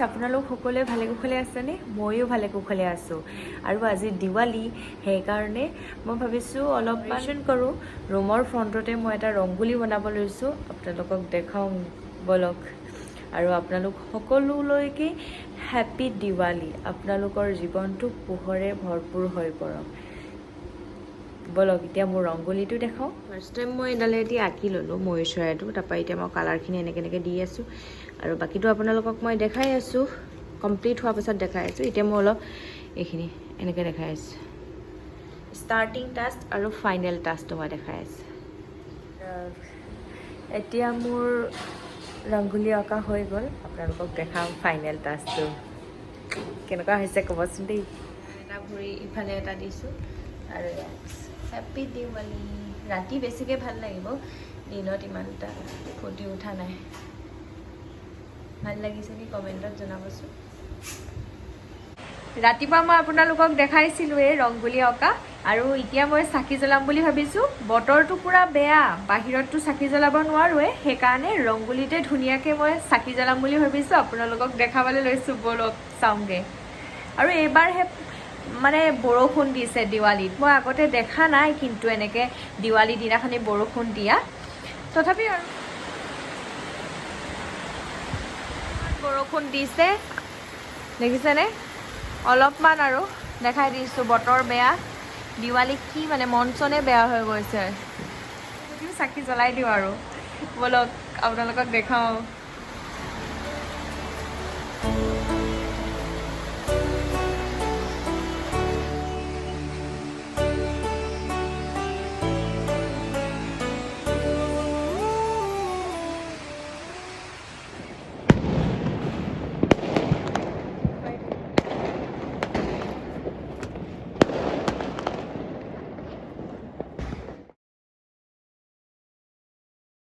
আপোনালোক সকলোৱে ভালে কুশলে আছেনে? ময়ো ভালে কুশলে আছোঁ। আৰু আজি দিৱালী, সেইকাৰণে মই ভাবিছোঁ অলপমান কৰোঁ। ৰুমৰ ফ্ৰণ্টতে মই এটা ৰংগোলী বনাব লৈছোঁ, আপোনালোকক দেখাওঁ ব'লক। আৰু আপোনালোক সকলোলৈকে হেপ্পী দিৱালী। আপোনালোকৰ জীৱনটো পোহৰে ভৰপূৰ হৈ পৰক। ব'লক, এতিয়া মোৰ ৰংগোলীটো দেখাওঁ। ফাৰ্ষ্ট টাইম মই এডালেদি আঁকি ল'লোঁ ময়ূৰ চৰাইটো। তাৰপৰা এতিয়া মই কালাৰখিনি এনেকৈ এনেকৈ দি আছোঁ আৰু বাকীটো আপোনালোকক মই দেখাই আছোঁ, কমপ্লিট হোৱাৰ পাছত দেখাই আছোঁ। এতিয়া মই অলপ এইখিনি এনেকৈ দেখাই আছোঁ। ষ্টাৰ্টিং টাস্ক আৰু ফাইনেল টাস্কটো মই দেখাই আছোঁ। এতিয়া মোৰ ৰংগোলী অঁকা হৈ গ'ল। আপোনালোকক দেখাম ফাইনেল টাস্কটো কেনেকুৱা হৈছে, ক'বচোন দেই। এটা ভৰি ইফালে এটা দিছোঁ আৰু হেপ্পী দিৱালী। ৰাতি বেছিকৈ ভাল লাগিব, দিনত ইমান এটা ফুটি উঠা নাই। ভাল লাগিছে নি কমেণ্টত জনাবচোন। ৰাতিপুৱা মই আপোনালোকক দেখাইছিলোঁৱেই ৰংগোলী অঁকা। আৰু এতিয়া মই চাকি জ্বলাম বুলি ভাবিছোঁ। বতৰটো পূৰা বেয়া, বাহিৰততো চাকি জ্বলাব নোৱাৰোৱে, সেইকাৰণে ৰংগোলীতে ধুনীয়াকৈ মই চাকি জ্বলাম বুলি ভাবিছোঁ। আপোনালোকক দেখাবলৈ লৈছোঁ, ব'লক চাওঁগৈ। আৰু এইবাৰহে মানে বৰষুণ দিছে দিৱালীত। মই আগতে দেখা নাই কিন্তু এনেকৈ দিৱালী দিনাখনি বৰষুণ দিয়া। তথাপি আৰু বৰষুণ দিছে, দেখিছেনে? অলপমান আৰু দেখাই দিছোঁ। বতৰ বেয়া, দিৱালী কি মানে মন চনে বেয়া হৈ গৈছে। যদিও চাকি জ্বলাই দিওঁ আৰু ব'লক, আপোনালোকক দেখাওঁ।